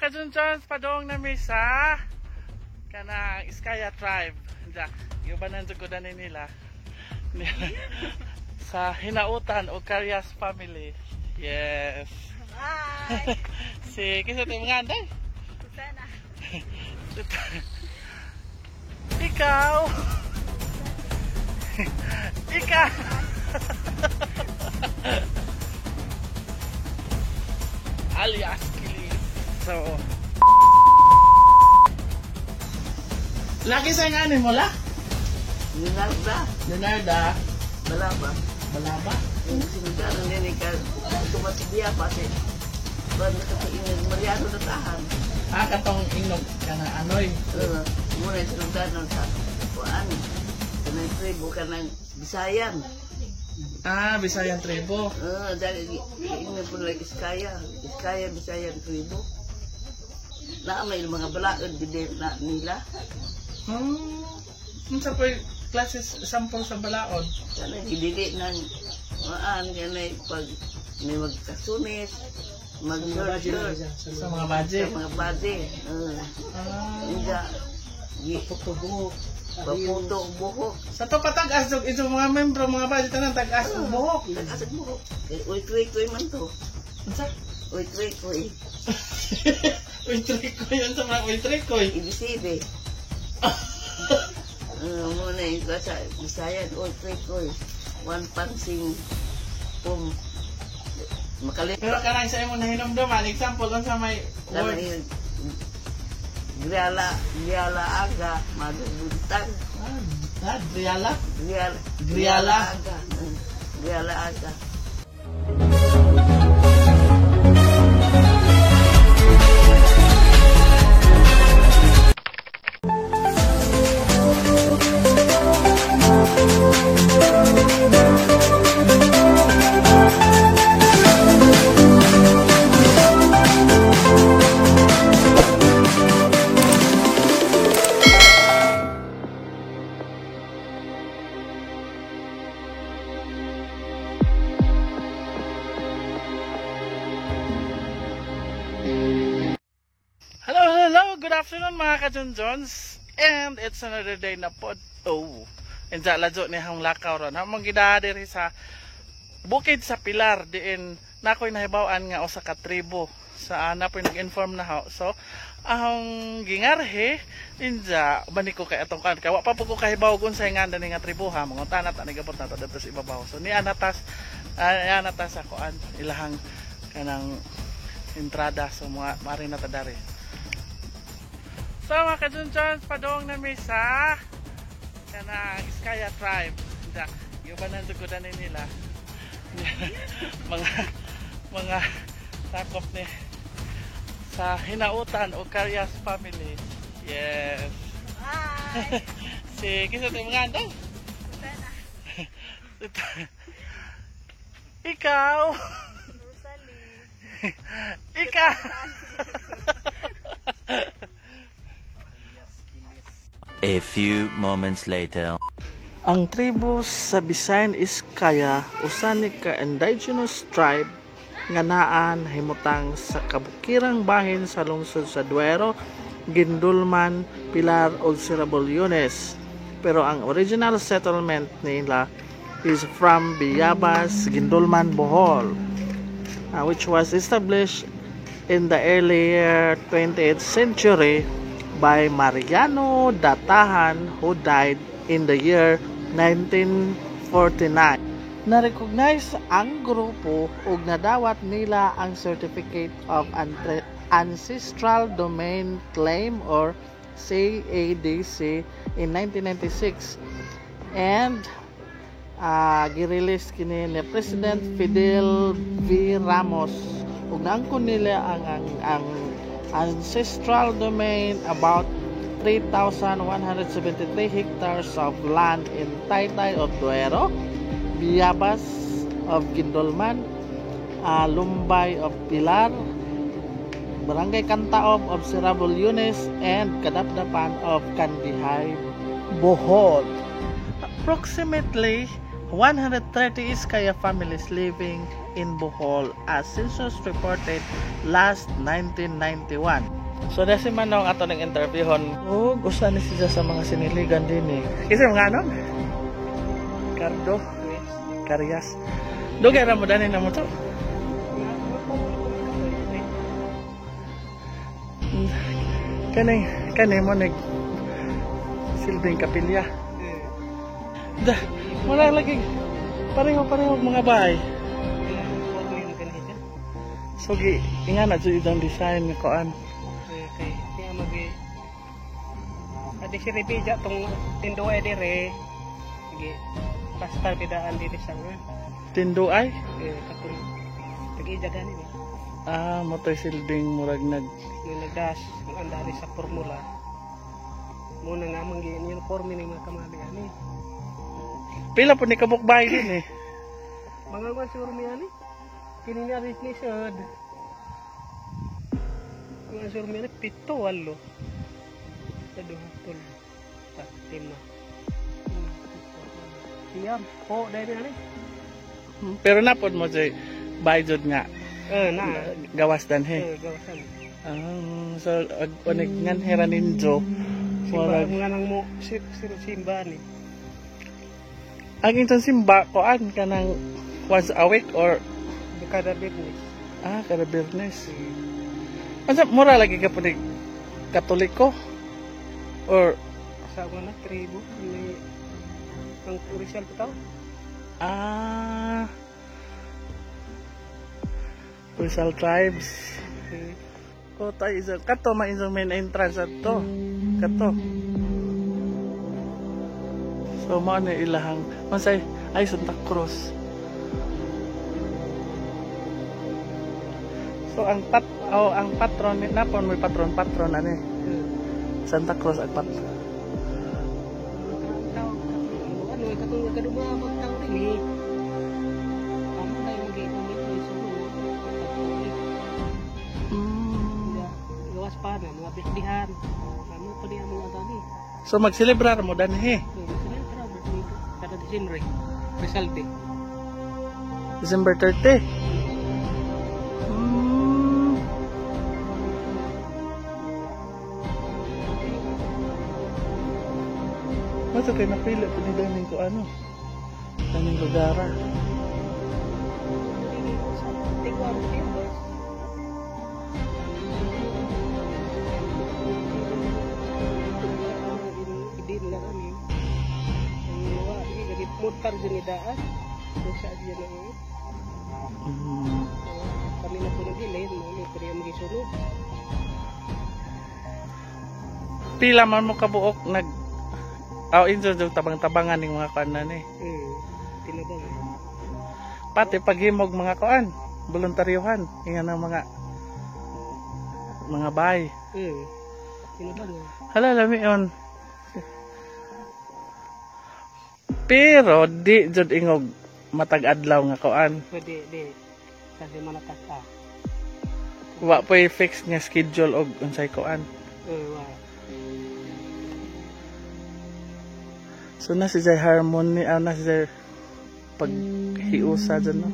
Kajunjons, padong na mi sa kanang Iskaya tribe. Diya, giubanan jud ko dani nila. Sa Hinautan o Carias family. Yes. Hi! Si kinsa tay mga anday? Susana. Ikaw. Ikaw. Alias Kilis. So, lagi sa nga mo la? Leonardo, Leonarda. Balaba. Balaba. Yung sinugdanan din ka, tumatibya pa si Banda ka sa inyong Mariano Datahan. Ah, katong ingnog kana anoy. Muna yung sinugdanan sa kuan. Kanang tribo, kanang Bisayan. Ah, Bisayan tribo. Dahil ingnon po lang Iskaya. Iskaya, Bisayan tribo. Na may mga balaod gid na nila. Unsa po classes sample sa balaod? Kanang gidili ng kuan kanay pag may magkasunis, mag-shirt, Sa mga budget. sa mga body. Ah. Hindi. Paputo ang buhok. Sa to patag-as dog iso mga membro mga budget tanan tag-as og buhok. Tagas ang buhok. Kay uy tuy man to. Unsa? Uy tuy. Uy trikoy, unsa man uy trikoy? ABCD. Muna yung sa Bisayan, uy tuy. One pansing pum. Makalit. Pero kanang sa imong nahinumduman, example unsa may Kana words? yung Griala, Griala aga, madubuntag. Ah, Griala? Griala, Griala. aga. Griala aga. Hello, hello! Good afternoon mga kajunjons! And it's another day na pod. Oh, inja ladyo ni hang lakaw ron. Hamong gida diri sa Bukid sa Pilar diin nakoy nahibaw-an nga usa ka tribo sa ana po nag-inform na ho. So, ahong gingarhe inja bani ko kay atong kan kay wa pa po ko kahibaw kung sa nga nga tribo ha mangutana ta ni gabot na ta didto sa ibabaw. So niya natas niya natas sa kuan ilahang kanang entrada, so mga mari na ta dari. So mga kajunjons, padong na mi sa kanang Iskaya tribe. Diya, giubanan jud ko dani nila. Mga sakop ni sa Hinautan o Carias family. Yes. Hi! Si kinsa tay mga anday? Susana. Ikaw. Rosalie. Ikaw. A few moments later. Ang tribo sa Bisayan Iskaya usa ni ka indigenous tribe nga naan himutang sa kabukirang bahin sa lungsod sa Duero, Guindulman, Pilar ug Sirabolyones. Pero ang original settlement nila is from Biyabas, Guindulman, Bohol, which was established in the earlier 20th century by Mariano Datahan, who died in the year 1949. Na-recognize ang grupo ug nadawat nila ang Certificate of Ancestral Domain Claim or CADC in 1996 and gi-release kini ni President Fidel V. Ramos ug naangkon nila ang ancestral domain about 3,173 hectares of land in Taytay of Duero, Biyabas of Guindulman, Lumbay of Pilar, Barangay Cantaob of Sirabolyones, and Cadapdapan of Candijay, Bohol. Approximately 130 Iskaya families living in Bohol as census reported last 1991. So dasi man ang ato ng interviewon. Oh, gusto ni siya sa mga siniligan din eh. Isa mga ano? Cardo, Carias. Dugay ra mo dani na mo to. Kani kani mo nag silbing kapilya. Da, wala lagi pareho-pareho mga bahay. So gi inga na jud itong design nga kuan. Kay niya magi Adi si Rebija tong tinduay dire. Sige. Basta bidaan diri sa nga. Tinduay. Eh katong tag-ija gani ba. Ah, mo to'y silbing murag nag Nung nagdas ang andari sa formula. Muna nga manggi uniforme ni mga kamali ani. Pila po ni kabuk bahay din eh. Mga kwan siguro mi ani. Kini ni aris ni sud. Mga siguro mi ani pito walo. Sa duha tulo. Ta lima. Siyam. Po dahil ani. Pero napod mo jud bahay jud nga Eh na. gawas danhi. Eh gawasan. Ah, so ag unig ngan hera ninjo. Simba Murag mga nang mo si si simba ni. ang inyong simba kuan kanang once a week or Kada business. ah kada Biyernes. Unsa mura lagi ka po ni Katoliko or Sa ako na tribo ni ang Rizal pa tao. ah Rizal tribes. Eh, Ko tayo isa kato ma inyong main entrance ato. Kato. So mao ni ilahang mansay ay Santa Cruz. So ang pat oh, ang patron ni napon may patron patron ani eh. Santa Cruz ang pat. Ang tao ano katong kaduma magtao din eh. Amo tayo mag-ikumit ni sulo. Gawas pa na mga birthday-han. Amo pa niya mga dani. So magselebrar mo danhi Sila travel ni kada December. Rizal Day. December 30. Basta kay napili po ni daning ko ano. Daning lugara. Tigwar siya. Hindi nila kami. Ang luwa, hindi lagi mutar dyan idaan. Kung saan dyan ang kami na po nagilin, mga pero yung magisunod. Pila man mo kabuok nag aw injo jud tabang-tabangan ning mga kuan na ni. Hmm, tinabang. Pati paghimog mga kuan, voluntaryohan, ingan ang mga mga bay. Tinabang. Hala lami on. Pero di jud ingog matag adlaw nga kuan. Pwede, di. Sa lima na tasa. Wa po'y fix nga schedule og unsay kuan. Wa. So na si Jay Harmony, ah, na si Jay paghiusa dyan, no?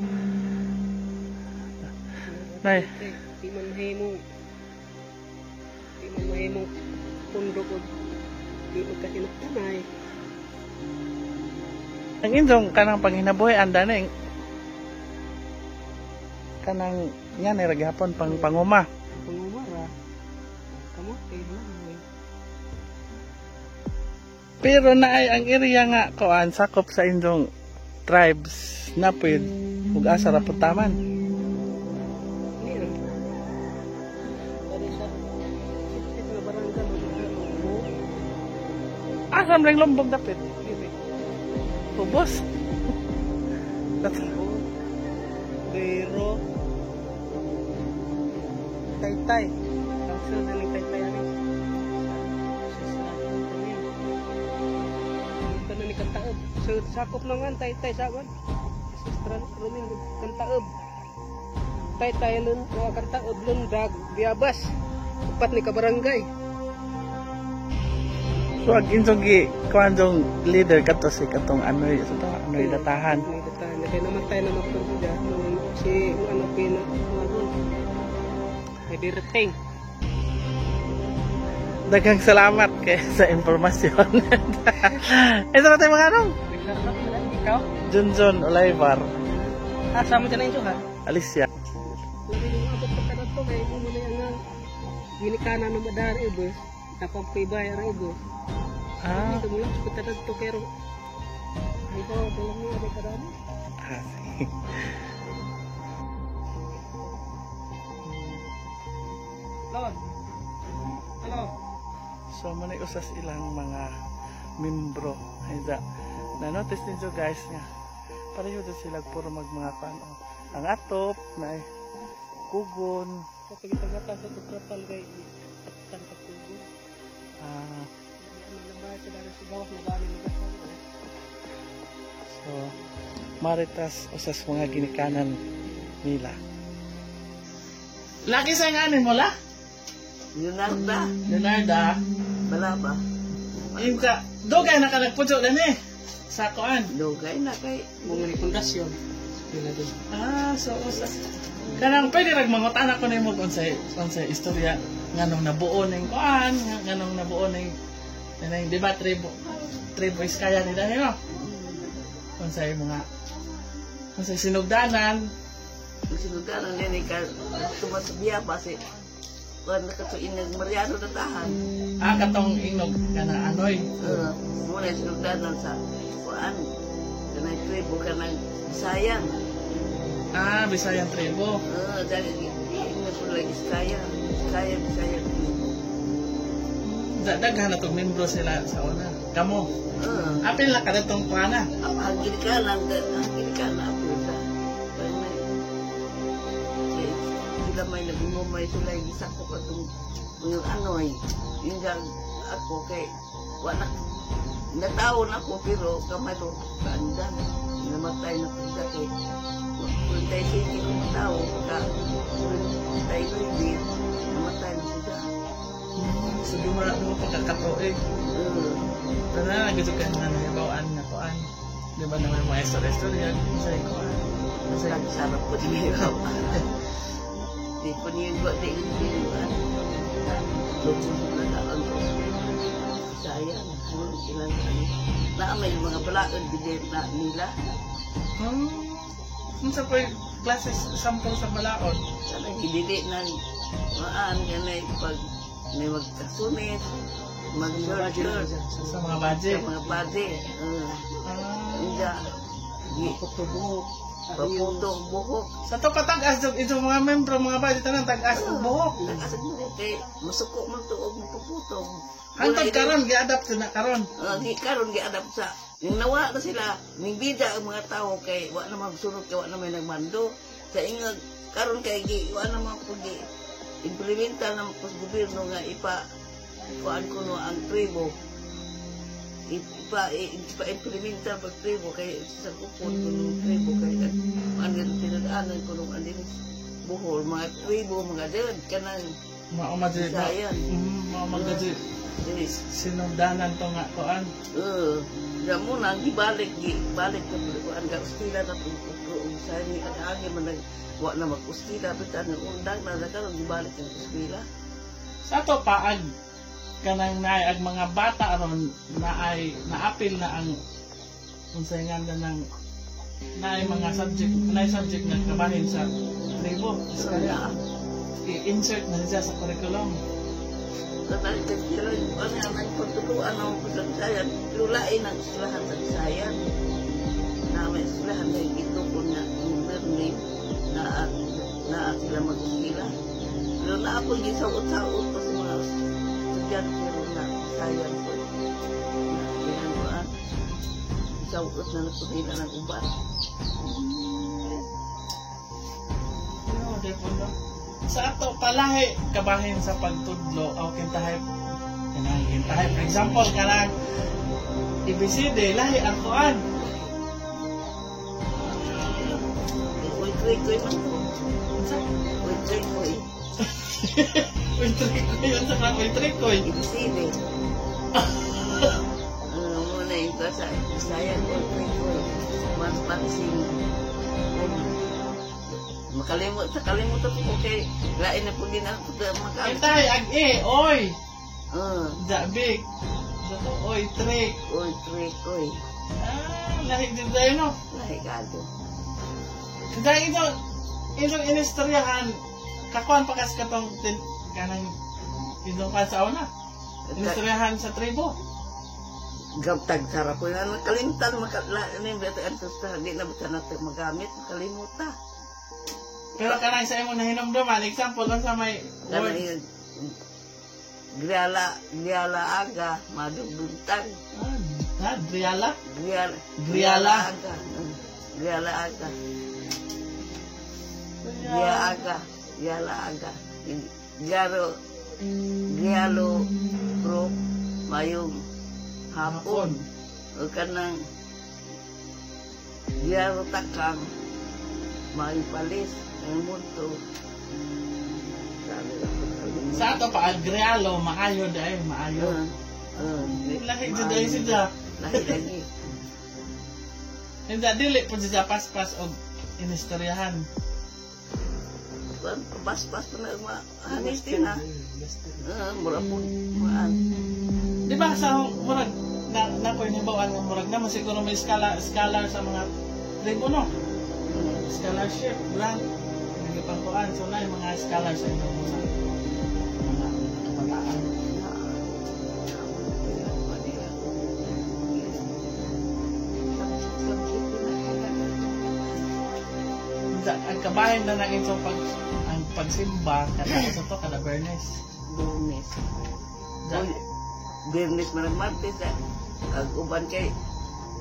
Nay, Di, di man mahimong di man mahimong pundok og di magkasinagtanay. ang inyong kanang panghinabuhi, anda na yung kanang nga ni gihapon pang panguma. Pangumara. Kamote lang. Eh. Pero naay ang area nga kuan sakop sa inyong tribes na pwede ug asa ra pud taman. Ni ra. Kani sa sitsit nga barangay mo. Asa man lang lombong dapit? Dili. Ubos. Pero Taytay. Ang sunod na ng Taytay ani. Sa sa Ito na ni Kantaob. So, sakop naman, Taytay sa awan. Sa Roming Kantaob. Taytay lun, mga Kantaob, Lundag, Biabas. Upat ni Kabarangay. So ang inyong gi kuan jong leader kato si katong anoy sa to anoy datahan. May datahan. Kaya namatay na magpunta dyan. Nung si ano pina ano. May dirting. Daghang salamat kay sa impormasyon. Ito na tayo mga anong? Ikaw? Junjun Olivar. Ah, sama dyan na yun, ha? Alicia. Hindi mo abot pa ka to kay mo na yan nga. Ginikana na madar ibo. Napampibay ra ibo. Ah, Dito mo lang sa to pero ay ko dalang mo ay kadami. ah, sige. Lord. Hello. So, muna usas ilang mga membro. Ay, da. Na-notice ninyo guys nga. Pareho din sila puro mag mga kuan. Oh. Ang atop, na kugon. Sa pagitagatan sa pagtrapal kay tan pagtubo. Ah, Ano na ba sa dara sa gawas na bani mo so, Maritas usas mga ginikanan nila. Lagi sa nganin mo la? Leonarda, Leonarda. Balaba. Inka, dugay na ka nagpudyo gani sa kuan. Dugay na kay Mga ni pundasyon. Sila dun. Ah, so usas. Kanang pwede rag mangutan ako nimo kung unsay unsay istorya nganong nabuo ning kuan, nganong nabuo ning ning di ba tribo tribo is kaya nila no? Unsay mga unsay sinugdanan. Sinugaran din ka tumasabiya pa si kuan na kato inag Mariano na tahan. Ah, katong ingnog kana anoy. Muna sinugaran sa kuan kanang tribo kanang Bisayan. Ah, Bisayan tribo. Dahil inag ko lagi Iskaya. Iskaya, Bisayan tribo. Daghan na tong membro sila sa una. Kamo. Apil na kada tong kuana. Ang ginikanan, ang ginikanan ako sa sila may nagmumay sila yung sakop atong mga anoy. Yung ako kay wala nataon ako pero kamay ko kaandan. Namatay na pagka kay kung tayo sige ko tao ka kung tayo hindi namatay na sila. So dumara mo pagkakatuig. Tanan na gusto ka na nahibawaan nga kuan. Di ba naman mga istorya-istorya sa kuan. Sa Sarap ko din yung Di ko niyo ba di di ba. Lubog na taon ko. Sayang, ano ilan ano. Na may mga balaod gid na nila. Unsa po classes sample sa balaod? Sana gidili na maan ganay pag may magkasunis, mag-shirt Sa mga budget. sa mga bade. Ah. Hindi. Di Paputo paputo ang buhok. Sa to patag-as jud ito mga membro mga budget tanan tag-as og buhok. Nag-asag mo rin kay masuko man to og mapuputo. Hangtod karon gi-adapt na karon. Gi karon giadap sa ning nawa na sila ning bida ang mga tao kay wa na magsunod kay wa na may nagmando sa ingag karon kay gi wa na man pud gi implementa ng pos gobyerno nga ipa kuan kuno ang tribo ipa ipa implementa pag tribo kay sa kupon kuno ang tribo kay ang tinad-anan kuno ang dinis Bohol mga tribo mga ded kanang Mao ma jud. Bisayan. Mao man jud dili sinugdanan to nga kuan. Damo na gibalik gibalik na kuan ga ustila na puro og sa ni at agi man nag wa na mag-ustila bitan ang undang na karon gibalik ang ustila. Sa ato paag kanang naay ag mga bata aron naay naapil na ang unsay nganda ng naay mga subject naay subject nga kabahin sa tribo. So Kaya na i-insert na siya sa curriculum. katang pero ano ang pagtutuan ang sa Bisayan, lulain ang ustilahan sa Bisayan. Na may ustilahan na gitukon na learning na na sila mag-ustila. Pero na ako gisaot-saot pa sa mga estudyante pero na Bisayan ko. Na ginagawa. Isaot na nila ng uban. No, di po no. Sa ato palahi kabahin sa pagtudlo o kintahay kanang kintahay for example kanang ABCD lahi ang kuan. Uy, tuy, tuy man ko. Unsa? Uy, tuy, tuy. Uy, trikoy unsa ka uy trikoy. ABCD. Ano muna yung kasa, Bisayan, uy, tuy, tuy. Mas pansing. Makalimot sa kalimot ako ko kay lain na po din ako sa magamit. Itay, ag-e, oy! Jabik. Sa to, oy, trick. Oy, trick, oy. Ah, lahi din tayo, no? Lahi gado. Dahil itong, itong inistoryahan, kakuan pa kas katong, kanang, itong kan sa una. Inistoryahan sa tribo. Gabtag sara ko na nakalimtan makala ni bata ang sa di na bata natin magamit makalimuta. Pero kanang sa imong nahinumduman, example lang sa may Kana words. yung Griala, griala aga, madubuntag. Ah, Driala? Griala, Griala. aga. Griala aga. Griala aga. Griala aga. Grialo, grialo, pro, mayong hapon. O kanang grialo takang, mayong palis, ang mundo. Sabi ko, Sa ato pa, ang Grialo, maayo dahil, maayo. Lahi dyan dahil siya. Lahi lagi. Hindi, dili po siya paspas o inistoryahan. Paspas pa na hanis din ha. Mura po. Muraan. Di ba sa murag na na ko inibawaan nga murag naman siguro may scholar sa mga tribo, no? Scholarship, grant, nagipangkuan. So na yung mga scholar sa ito sa mga kabataan. Ang kabahin na lang ito pag ang pagsimba kada sa to kada Bernes. Bernes. Da, Uy, Bernes man ang Martes. Ang uban kay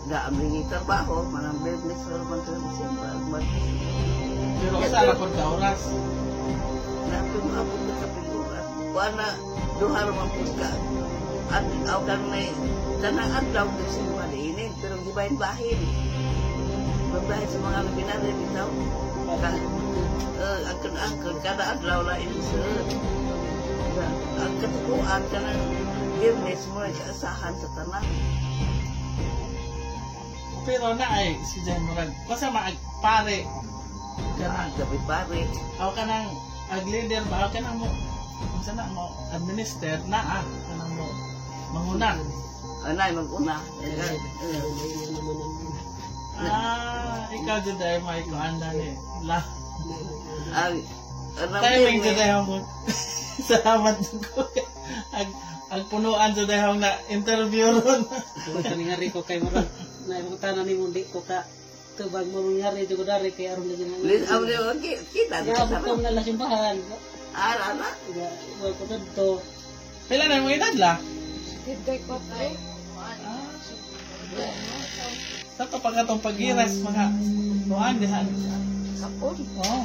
da ang trabaho, manang Bernes man man sa simba ang Martes. Pero usa ra pud ka oras. Nato maabot na sa figura. Wala duha ra man pud ka. At aw kan may tanang adlaw nagsimba diini pero gibahin-bahin. Babahin sa mga binari bitaw. Ka, angkon-angkon kada adlaw lain sa ang katukuan kanang Biyernes mo ay kaasahan sa tanan. Pero na ay si Jen murag basta maag pare kanang Gabi pare. aw kanang ag leader ba aw kanang mo unsa na mo administer na ah kanang mo manguna. Anay mag-una. Ah, ikaw jud ay may kuan na ni. La. Ang anang Timing jud Biyernes, ay mo. Salamat jud ko. Ag ag punuan jud ay na interview ron. Tungod sa ko kay murag na imong tanan nimo di ko ka tubag mo mangyari jud dari kay aron na jud. Lis aw di kita di Ya ka bukam na lang simbahan. Ara na. Ya wa ko didto. Pila na imong edad la? 74. Sa to pa katong pagiras mga kuan diha. Kapon. Oh.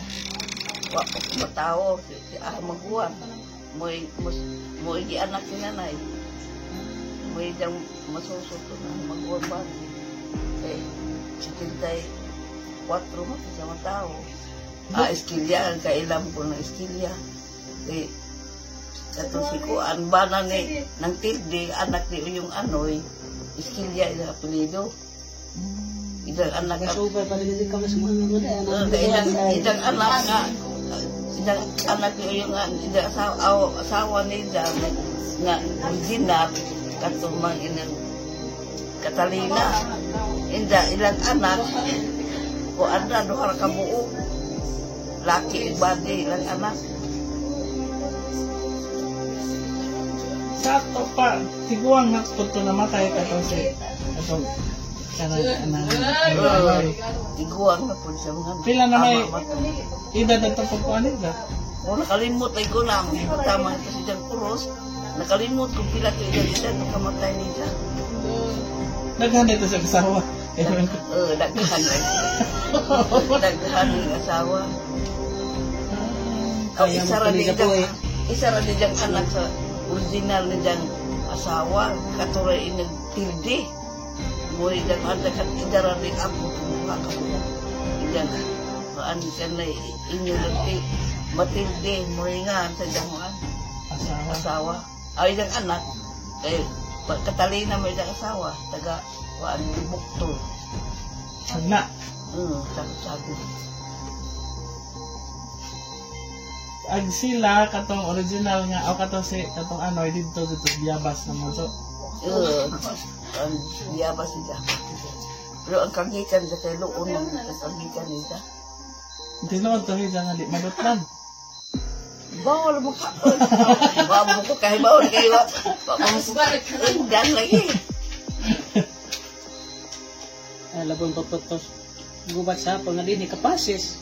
Wa pa ko matawo si ah maguwang. Moy mus moy gi anak si nanay. Moy dang masusot na maguwang ba. Kay si Tintay 4 mo sa mga tao. Ah, eskilya ang kailam ko ng eskilya. Kay katong si Kuan bana ni nang tilde anak ni Uyong Anoy eskilya ila apelyido. Idang anak Kasubay pa rin ka mas mga mga Ilang ilang anak nga ilang anak yung nga ilang asawa asawa nila nga original katong mga inang Catalina inda ilang anak ko anda duha ra ka buo laki ug bade ilang anak. Sa to pa tiguang na pud to namatay katong si katong kanang anang Oo, tiguang na pud sa mga Pila na may ama ba to? edad na to pagkuan nila? O nakalimot ay ko lang tama ito si Jan Kuros nakalimot kung pila to ilang edad nung kamatay nila. Daghan dito sa kasawa. Ewan ko. Daghan lang. Daghan ng asawa. Oh, Kaya isa ra mo ni kanila diyang, po eh. isa ra ni diyang anak sa original ni diyang asawa. Katuray inagtilde. Muli diyang anak at idara ni ako kumuha ka mo. Idang, maan siya na inyo lang ti Matilde, muli nga sa diyang Asawa. asawa. Ay, diyang anak. Kay, Katalina may diyang asawa. Taga, waan, Bukto. Na. Sabi-sabi. Ag sila katong original nga o katong si katong ano didto dito Biabas naman so. Oo. Ang Biabas sila. Pero ang kagikan sa kay Luon, ang kagikan nila. Tinuod to hiya nga di malutlan. Bawal mo ka. Bawal mo ko kay bawal kay wa. Undang lagi. Ay, labon pa po to. Gubat sa hapon nga dinhi kapasis.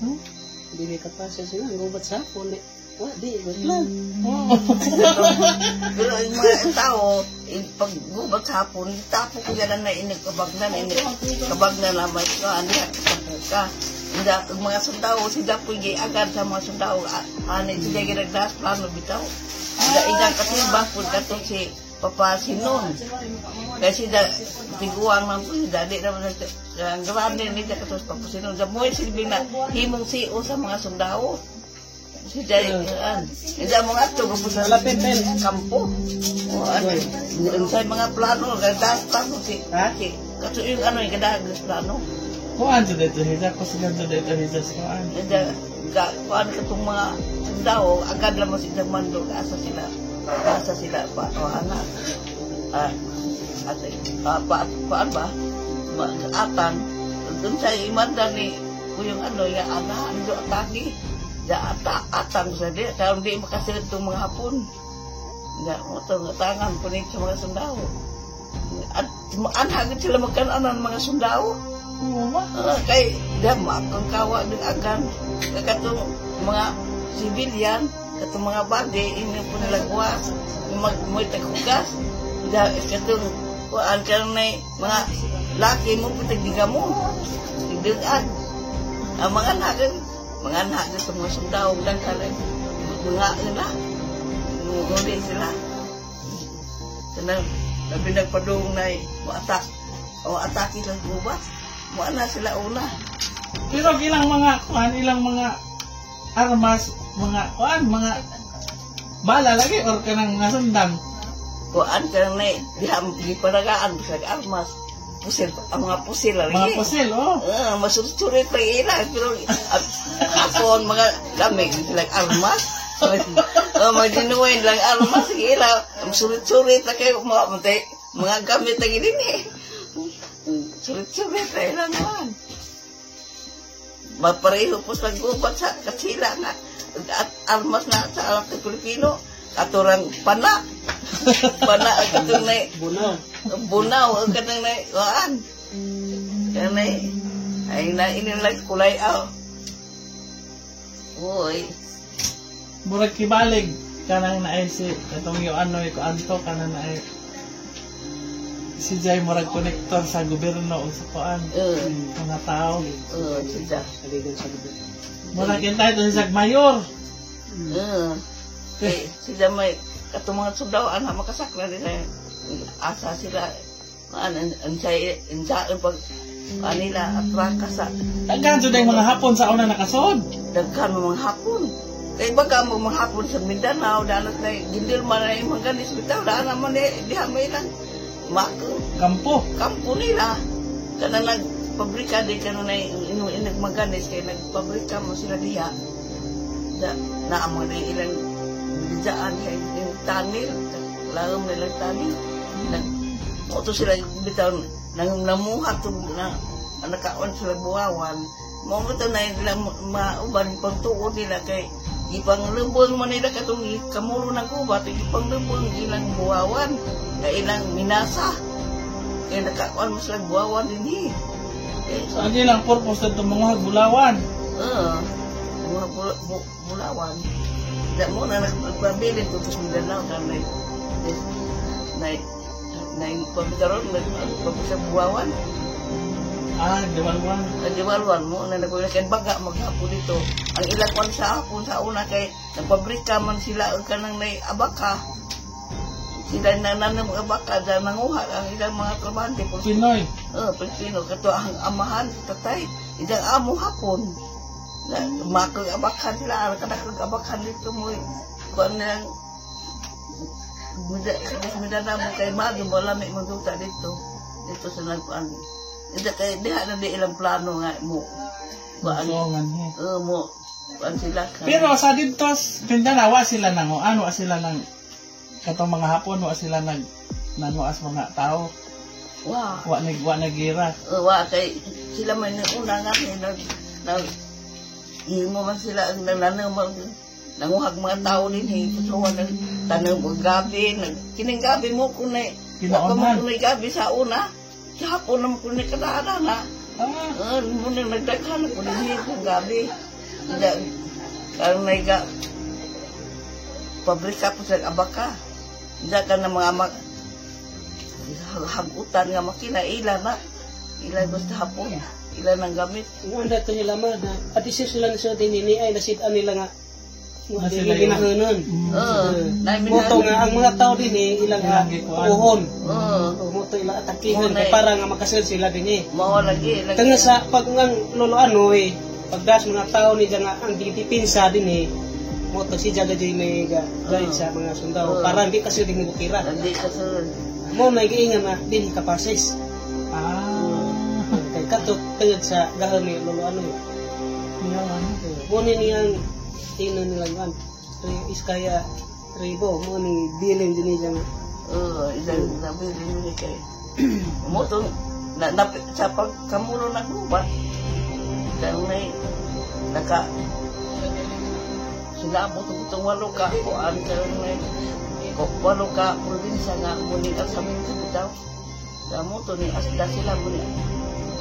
Hmm? Dinhi kapasis nga gubat sa hapon. Wa di lang. Oh. Pero ang mga tao, pag gubat sa hapon, tapo ko yan na inigkabagnan, inigkabagnan na may kuan niya, tapo ka. Hindi, ang mga sundao, sila po agad sa mga sundao, ani sila ginagdas, plano bitaw. Sila ilang katiba po katong si Papa Sinon. Kasi sila, tiguang man po sila, di naman ang grabe nila katong si Papa Sinon. Sa mo silbi na himong siyo sa mga sundao. Sila, yan. Hindi mo nga ito, sa Malapit, Ben. kampo. O, ano, sa mga plano, ganda plano si, Ha? si, kato yung ano, yung ganda plano. Kuan jud dito hiya ko sila jud dito hiya sa kuan. Hindi, ga, kuan katong mga sundao, agad lang mo sila mando, asa sila pa, o ana, ah, ate, ah, pa, pa, ba, ma, atang, dun sa imanda ni, kung yung ano, yung ana, ando atake, da ata, atang sa di, kaya hindi makasilip itong mga Hapon. Da, mo to, atangan po nito sa mga sundao. At, anhagit sila magkananan mga sundao. Oo ba? Ah, kay dama akong kawa ng agan katong mga civilian, katong mga bagay inyo po nila guwas mag mo taghugas da katong kuan kanay mga laki mo po tagdiga mo tigdag ang mga anak sa mga sundao daghan mga ina nguli sila kanang labi nagpadung na mo atak o atake sa gubat mo na sila una. Pero ilang mga kuan, ilang mga armas, mga kuan, mga bala lagi or kanang mga sundan. Kuan ka na diha gipanagaan sa armas pusil ang mga pusil lagi. Mga pusil, oh. Ah, masursurit pa ila pero hapon mga kami sila armas. Oh, magdinuwain lang armas sige ila surit-surit na kayo mga mga gamit na gini eh. Surit-surit na ila naman. Mapareho po sa gubat sa kasila nga at armas na sa alam sa Pilipino katurang pana pana ang katong na Bunaw. bunaw ang kanang na waan kanay ay na inilag kulay aw. Uy, Murag kibalig kanang naay si katong yung ano ko anto kanang naay si Jai murag konektor sa gobyerno o sa kuan mga tao. Sila. Saligan sa gobyerno. Murag kintay to si mayor. Eh, sila may katong mga sundao ana makasakla nila asa sila an an say ang pag anila atraka sa Daghan jud ang mga Hapon sa una nakasod. Daghan mga Hapon. Kay baga mo mga Hapon sa Mindanao, danas na gindil man na yung mga ganis bitaw, daan naman eh, diha may lang mak Kampo. Kampo nila. Kana nagpabrika di kana na inu nagmaganis kay nagpabrika mo sila diha. Da na mo na ilang bidaan kay yung tunnel, laom nila tunnel. Nag mo to sila bitaw nang namuha to na nakaon sila buwawan. Mo mo to na nila mauban pagtuo nila kay ipanglubong man nila katong kamulo ng gubat, ipanglubong ilang buwawan, kay ilang minasa. Kaya nakakuan mo sila buwawan din eh. Eh, So ang ilang purpose dito mga bulawan. Oo. Mga bulawan. Da mo na nagpabilin ko sa Mindanao kan na na na pagkaroon nagpapisa buwawan. Ah, diwalwan. Nagdiwalwan mo na nagpabilin kay baga maghapon dito. Ang ilang kwan sa hapon sa una kay nagpabrika man sila ang kanang nay abaka. Sila na nanam abaka dahil nanguha ang ilang mga trabahante. Pinoy. Oh, Pilipino kato ang amahan tatay ilang amo hapon. Na makag-abakan sila, ang kanakag-abakan dito mo. Kuan nilang Mindanao mo kay Mago, malami magduta dito. Dito sa nagkuan. Hindi kay diha na di ilang plano nga mo. Kuan Songan he. Mo kuan sila. Pero sa dito, Mindanao, wa sila nang wa sila nang katong mga Hapon, wa sila nag nanuas mga tao. Wa. Wa nagira. Wa kay sila man yung una nga kay nag nag imo man sila ang nananaw nanguhag mga tao din eh. Pasuwan nag tanong og gabi nag kining gabi mo kunay wa pa mo Kinaunhan. kunay gabi sa una. Sa hapon naman kunay kadana na. Ah, Mo nang nagdaghan ko din kung gabi. Hindi karon may ga pabrika po sa abaka. Hindi ka na mga hagutan nga makina ila na. Ila gusto hapon. Ila nang gamit. Ang anda to nila ma na adisir sila ni sa dinini ay nasidan nila nga Na nga sila sila ginahanon. Oo. Moto nga ang mga tao dinhi ilang Ilang gikuan. uhon. Oo. Moto ilang atakihan Mo na kay eh. para nga makasil sila dinhi. Mao lagi lagi. Tanga sa pag ngang lolo anoy, pagdas mga tao ni nga ang gidipinsa dinhi, moto si jaga di may ga guide sa mga sundao Oo. para hindi kasi dinhi bukira. Hindi kasunod. Mo may giingan na dinhi kapasis. Ah. Kay kato tungod sa gahon ni lolo anoy. Yawan. Mo ni niyang ino nilang an. Iskaya ribo mo ni bilin dinhi nga Oo, ilang nabili ni kay. Mo to na, sa pagkamulo naggubat. Dahil may naka sinabot ko itong walo ka kuan karon may ko walo ka probinsya nga muni at sa minto bitaw. Damo to ni asda sila muni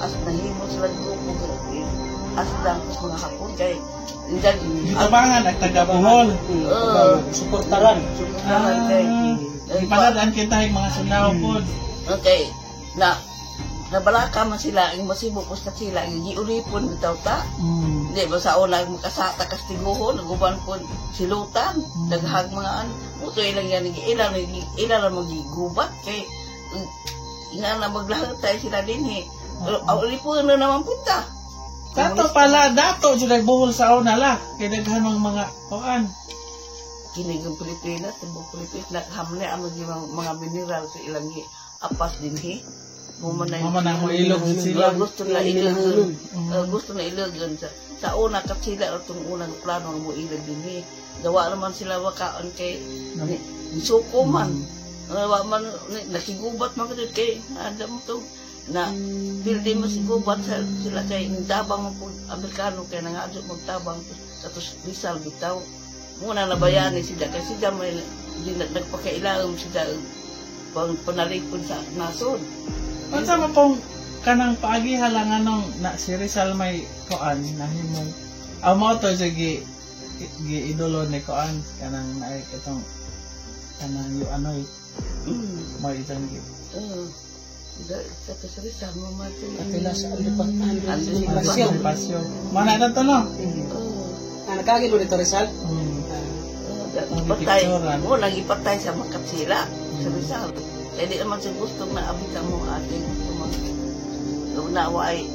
as nahimo sila grupo asda sa mga Hapon kay indan Gitabangan at taga Bohol. Oo. Suportaran. Suportaran kay Ah, ipaladaan kita yung mga sundao po. Okay. Na nabalaka man sila ang masibo ko sa sila ang giulipon bitaw ta. Hindi ba sa una makasata kastiguhon guban po silutan daghang mga an muto ilang yan ilang ilang lang magigubat kay nga na maglahat tayo sila dinhi. Ulipon na naman punta. Dato pala, dato jud ay Bohol sa una la. Kay daghan mang mga kuan. Kini ang Pilipinas, tibok Pilipinas naghamle ang mga mineral sa ilang apas dinhi. Mo man na Mo man ang ilog sila. Gusto na ilog. Gusto na ilog yun. Sa una kat sila itong unang plano nga mo ilog dinhi. Gawa naman sila wakaon kay suko man. Wa man nakigubat man kadto kay adam to na pildi mo sigubat sa sila kay tabang mo pud Amerikano kay nangadyo magtabang katos Rizal bitaw. Muna nabayani sila kay sila may di nagpakailangan sila pang panalipon sa nasod. Unsa man pong kanang paagi halangan nung na si Rizal may kuan nahimong ang mao to siya gi gi idolo ni kuan kanang naay katong kanang yu anoy mao itong gi Oo. Sa Rizal mo mato. Kapila sa Andres Andres Pasio. Pasyo. Mana na to no? Oo. Ah, nakagi mo dito Rizal? Ang Patay. picturean. Mo nagipatay sa Makatsila sa Rizal. Kaya di naman sa gusto na abit mo ating gusto mo. Nawa ay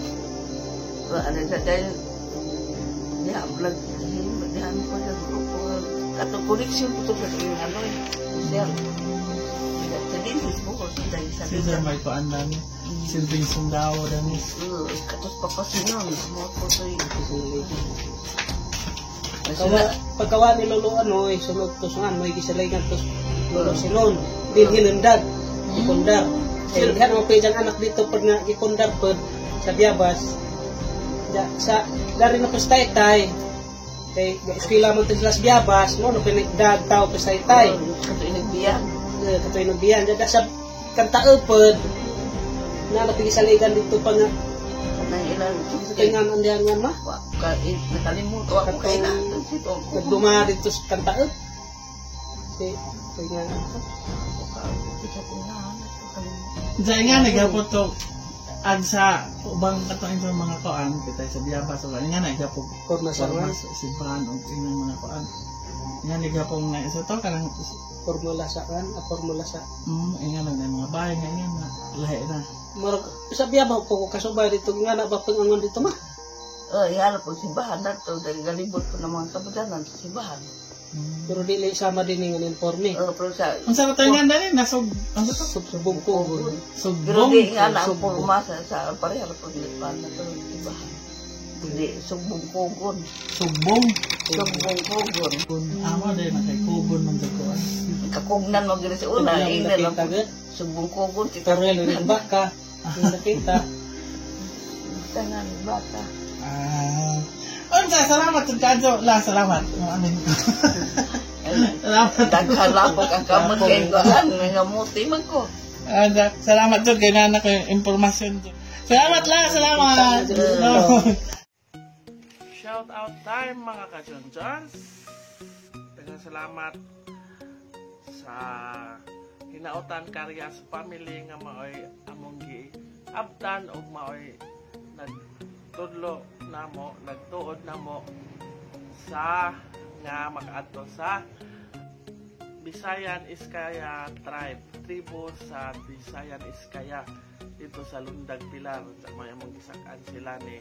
ano sa dahil diha vlog diha ko sa grupo kato connection ko to sa iyong ano eh. Sir. Sa din Facebook sa dahil sa Si Sir may kuan dami. Silbing sundao dami. Oo, katos papasinon mo ko to. Pagkawa, pagkawa ni Lolo Anoy, sunod to sungan, may gisalaygan to Lolo Sinon, din hinundag, gikundar. Kaya dihan mo pa anak dito pag nga gikundar pod sa Biabas. Ja, sa dari na pastay-tay, kay eskwela man to sila sa Biabas, mo no pinagdag tao pastay-tay. Kato inagbiyan. Katoy nagbiyan, ja, sa kantao pod, na napigisaligan dito pa nga, Nang ilang kay nga andiyan nga ma, wa ka nakalimot wa ko kay na sito ko nagduma dito sa kantao. Si, kay nga, Diyan nga nagapot to ag sa ubang katong itong mga kuan kita sa Biabas o nga nagapot Forma sa forma sa simbahan o inang mga kuan. Nga nagapong na isa to kanang formula sa kan, formula sa inga lang na mga bahay nga nga na lahi na. Murag sa biya ba po ko kasubay dito nga na ba pangangon dito ma? Oh, ihala po simbahan na to dahil galibot po ng mga kabadanan sa simbahan. Pero dili sama din nga informe. Oh, pero sa Unsa ba tayo nga dali? Nasog unsa to? Subong ko. Pero Sugbong. di nga na ang Sugbong. porma sa pareha ra pag na to, diba? Di sugbong kugon. Sugbong. Sugbong kugon. Amo din na kay kugon man jud ko. Ah. Kakugnan mo gid sa una, Una, ingna lang. nakita gud. Sugbong kugon si Torel rin baka. Yung nakita. Tangan bata. Ah. Unsa, salamat jud kadyo. La, salamat. Amin. Salamat. Daghan lapok ang kamot kay kuan, nga muti man ko. Ah, salamat jud kay nana ko yung impormasyon jud. Salamat la, salamat. No. Shout out time, mga kajonjons. Daghang salamat sa Hinautan Carias family nga maoy among gi abtan og maoy nagtudlo namo, nagtuod namo sa nga makaadto sa Bisayan Iskaya tribe, tribo sa Bisayan Iskaya dito sa Lundag, Pilar, sa may among gisak-an sila ni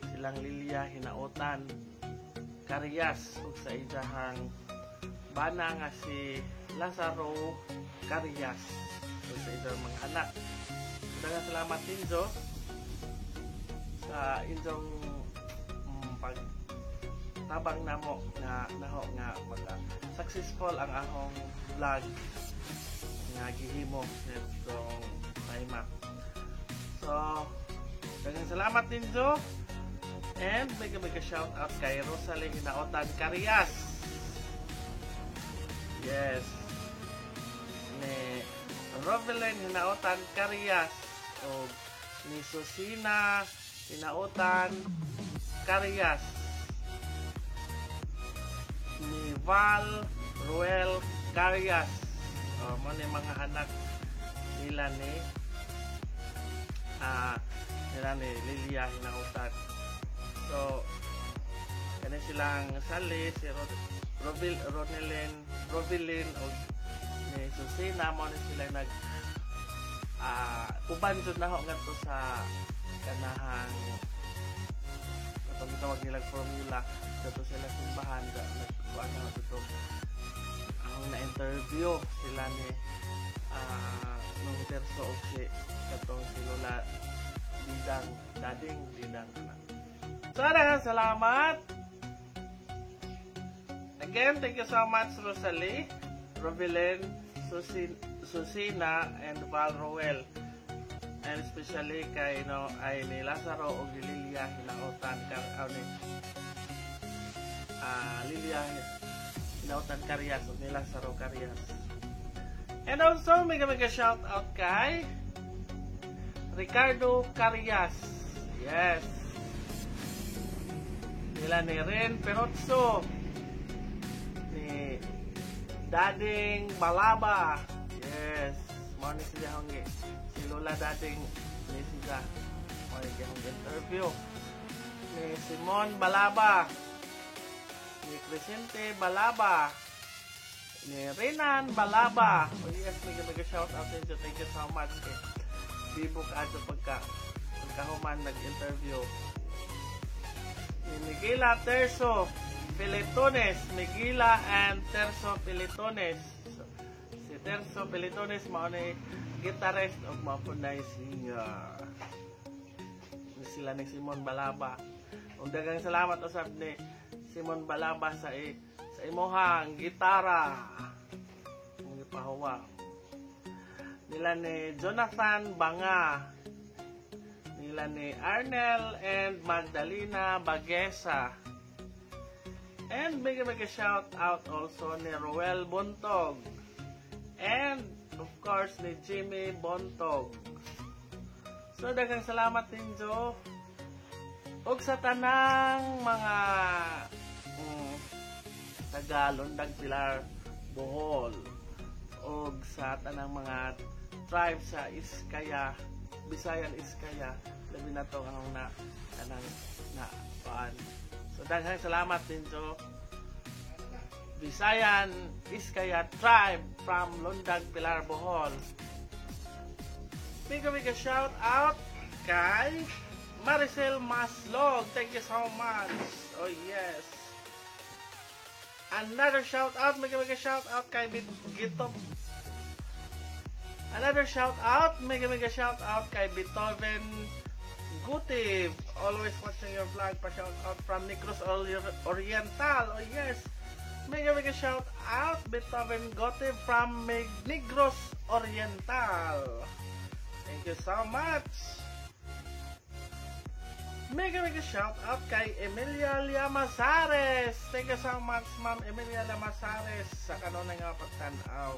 silang Lilia Hinautan Carias ug sa iyahang bana nga si Lazaro Carias ug sa iyang mga anak. Daghang salamat ninyo sa inyong pag tabang namo nga naho nga maka successful ang akong vlog nga gihimo nitong time. So, daghang salamat ninyo and mega mega shout out kay Rosalie Hinaotan Carias. Yes. Ni Rovelyn Hinaotan Carias o ni Susina Hinaotan Carias, ni Val Ruel Carias. O, mo ni mga anak nila ni Lilia Hinautan. So, kani silang sali, si Robil, Ronelin, Robilin o ni Susina, mo ni sila nag uban jud na ho ngadto sa kanahang atong gitawag nilang formula dito sila simbahan da nagkuan na dito ang na-interview sila ni nung terso og si katong si Lola Didang, Dading Didang anak. So, daghang salamat. Again, thank you so much, Rosalie, Robilin, Susina, and Val Roel. And especially kay no ay ni Lazaro ug ni Lilia Hinautan kar ni Lilia Hinautan Carias ug ni Lazaro Carias. And also, mega mega shout out kay Ricardo Carias. Yes. Nila ni Ren Perotso. Ni Dading Balaba. Yes. Mao ni sila hongge. Si Lola Dading ni sila. Mao ni gihong interview. Ni Simon Balaba. Ni Crescente Balaba. Ni Renan Balaba. Oh yes, mega mega shout out sa inyo. Thank you so much kay bibo ka adto pagkahuman nag-interview. Ni Miguela Terso Peletones, Miguela and Terso Peletones. So, si Terso Peletones mao ni guitarist ug mao pud na singer. Ni sila ni Simon Balaba. Ug daghang salamat usab ni Simon Balaba sa imuhang gitara. Ang ipahuwa. Nila ni Jonathan Banga. Nila ni Arnel and Magdalena Bagesa. And mega mega shout out also ni Roel Bontog. And of course ni Jimmy Bontog. So daghang salamat ninyo. Ug sa tanang mga taga Lundag, Pilar, Bohol ug sa tanang mga tribe sa Iskaya, Bisayan Iskaya, labi na to ang na kanang na paan. So daghang salamat ninyo. Bisayan Iskaya tribe from Lundag, Pilar, Bohol. Mega mega shout out kay Maricel Maslog. Thank you so much. Oh yes. Another shout out, mega mega shout out kay Gito. Another shout out, mega mega shout out kay Beethoven Gutiv. Always watching your vlog. Pa shout out from Negros Oriental. Oh yes. Mega mega shout out, Beethoven Gutiv from Negros Oriental. Thank you so much. Mega mega shout out kay Emilia Llamazares. Thank you so much, Ma'am Emilia Llamazares, sa kanunay nga pagtan-aw.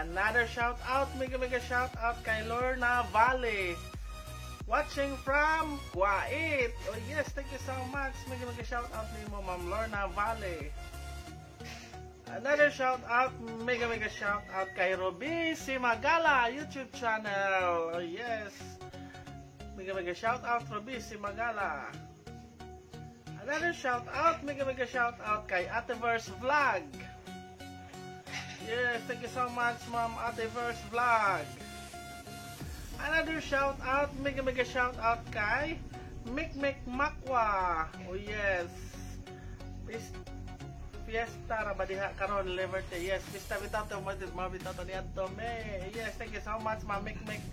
Another shout out, mega mega shout out kay Lorna Valley. Watching from Kuwait. Oh yes, thank you so much. Mega mega shout out nimo, Ma'am Lorna Valley. Another shout out, mega mega shout out kay Ruby Simagala YouTube channel. Oh yes. Mega mega shout out, Ruby Simagala. Another shout out, mega mega shout out kay Ateverse Vlog. Yes, thank you so much, Ma'am Ateverse Vlog. Another shout out, mega mega shout out kay Mick Mick Makwa. Oh yes. Please, fiesta ra ba diha karon, Liberty? Yes, fiesta bitaw to, mo bitaw to niadto me. Yes, thank you so much, Ma'am Mick Mick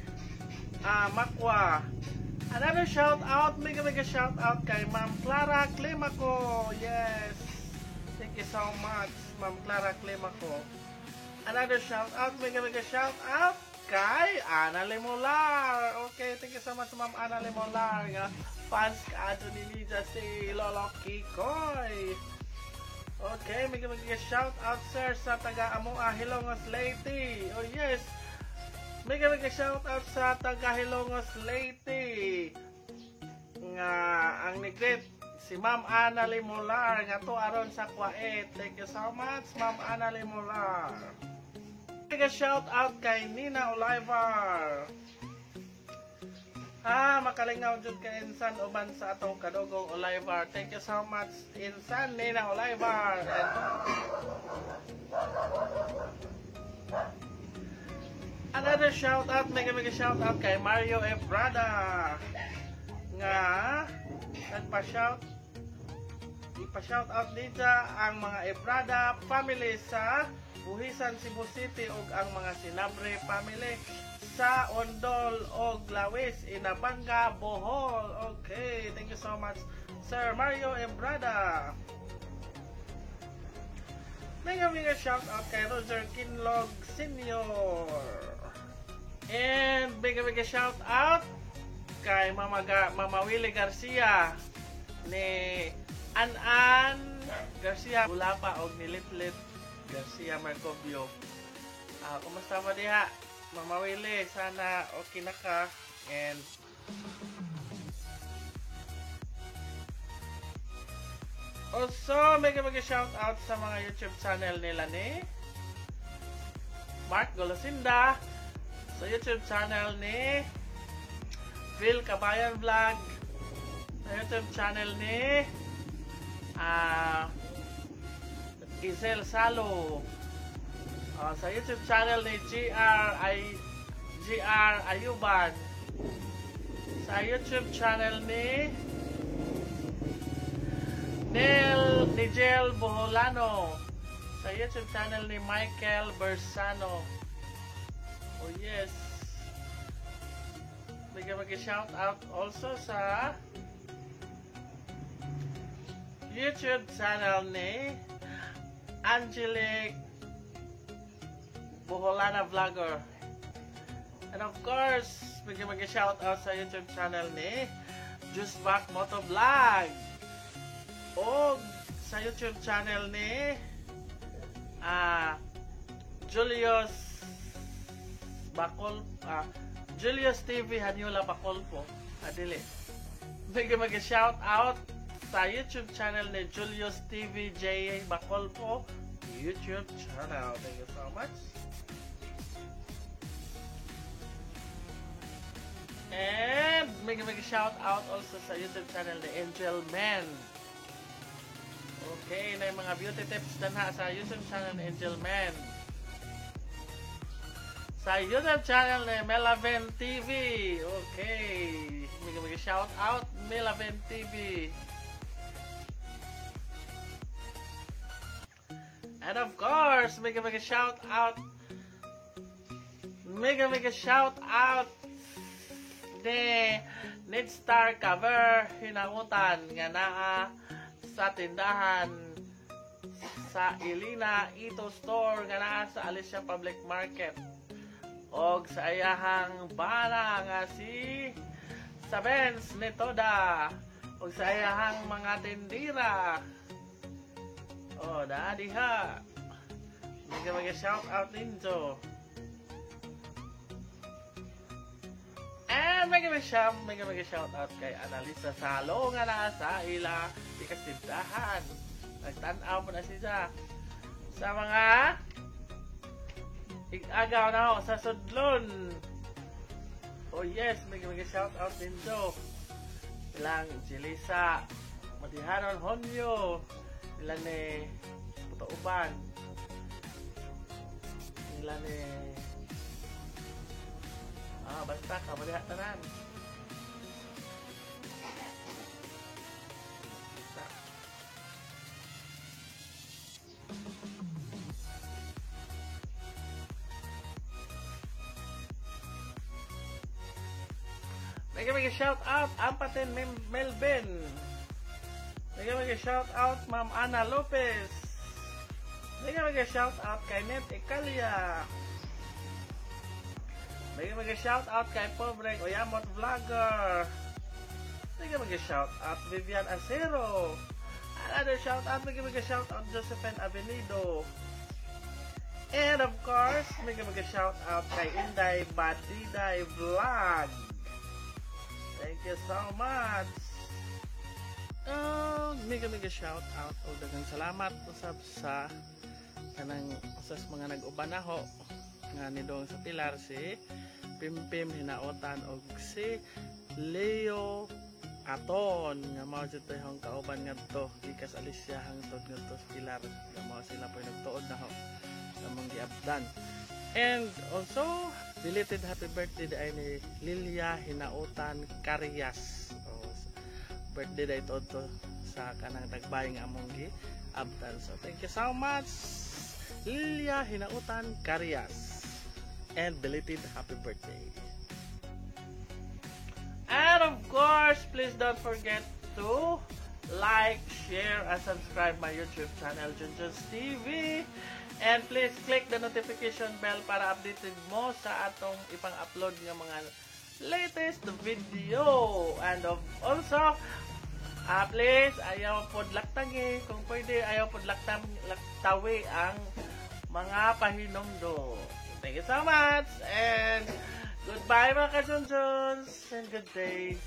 Makwa. Another shout out, mega mega shout out kay Ma'am Clara Climaco. Yes. Thank you so much, Ma'am Clara Climaco. Another shout out, mega mega shout out kay Ana Lemolar. Okay, thank you so much, Ma'am Ana Lemolar. Nga fans ka ni Liza si Lolo Kikoy. Okay, mega mega shout out, sir, sa taga Amoa Hilongos Leyte. Oh yes. Mega mega shout out sa taga Hilongos Leyte. Nga ang ni-greet si Ma'am Ana Lemolar nga to aron sa Kuwait. Thank you so much, Ma'am Ana Lemolar. Mega shout out kay Nina Olivar. Ah, makalingaw jud ka, insan, uban sa atong kadugong Olivar. Thank you so much, insan Nina Olivar. And another shout out, mega mega shout out kay Mario Ebrada. Nga nagpa-shout ipa-shout out dito ang mga Ebrada family sa Buhisan, Cebu City ug ang mga Sinabre family sa Ondol og Lawis, Inabanga, Bohol. Okay, thank you so much, Sir Mario Ebrada. Mega mega shout out kay Roger Kinlog Senior. And mega mega shout out kay Mama Willie Garcia ni An-An Garcia Bulapa og ni Litlit Garcia Marcovio. Ah, kumusta mo diha, Mama Willie? Sana okay na ka. And also, mega mega shout out sa mga YouTube channel nila ni Mark Golosinda, sa YouTube channel ni Phil Kabayan Vlog, sa YouTube channel ni Isel Salo, sa YouTube channel ni GR Ayuban, sa YouTube channel ni Nel Nigel Boholano, sa YouTube channel ni Michael Bersano. Oh yes. Bigyan mag-shout out also sa YouTube channel ni Angelic Boholana Vlogger. And of course, bigyan mag-shout out sa YouTube channel ni Juice Back Moto Vlog. O sa YouTube channel ni Julius Bacol, Julius TV Hanyola Bacolpo. Adili. Bigyan mag-shout out sa YouTube channel ni Julius TV J Bacolpo YouTube channel. Thank you so much. And mega mega shout out also sa YouTube channel ni Angel Man. Okay, na yung mga beauty tips na sa YouTube channel ni Angel Man. Sa YouTube channel ni Melaven TV. Okay, mega mega shout out, Melaven TV. And of course, mega mega shout out. Mega mega shout out ni Need Star Cover Hinautan nga naa sa tindahan sa Elena Ito Store nga naa sa Alicia Public Market og sa ayahang bana nga si Sabens Netoda og sa ayahang mga tindira. Oh, naa diha. Mega mega shout out ninyo. And mega mega shout out kay Analisa Salo nga naa sa ila pikatindahan. Nagtan-aw po na siya sa mga igagaw na ako sa sudlon. Oh yes, mega mega shout out ninyo. Ilang Jelisa, Matihanon Honyo, ilan ni Puto Uban, ilan ni basta ka maliha tanan. Mega mega shout out Ampatin Melvin. Mega mega shout out Ma'am Ana Lopez. Mega mega shout out kay Net Ikalia. Mega mega shout out kay Pobre Oyamot Vlogger. Mega mega shout out Vivian Acero. Another shout out, mega mega shout out Josephine Avenido. And of course, mega mega shout out kay Inday Badiday Vlog. Thank you so much. Mega mega shout out o daghang salamat usab sa kanang usas mga nag-uban nako nga nidong sa Pilar, si Pimpim Hinaotan og si Leo Aton nga mao jud to ihong kauban ngadto gikas Alicia hangtod ngadto sa Pilar, nga mao sila po'y nagtuod nako sa among giabdan. And also, belated happy birthday ay ni Lilia Hinaotan Carias. Oh, birthday day to sa kanang tagbay nga among giabdan. So thank you so much, Lilia Hinaotan Carias, and belated happy birthday. And of course, please don't forget to like, share, and subscribe my YouTube channel, Junjun's TV. And please click the notification bell para updated mo sa atong ipang-upload nga mga latest video. And also, please, ayaw pod laktangi. Kung pwede, ayaw pod laktawi ang mga pahinumdo. Thank you so much. And goodbye mga kajunjuns. And good day.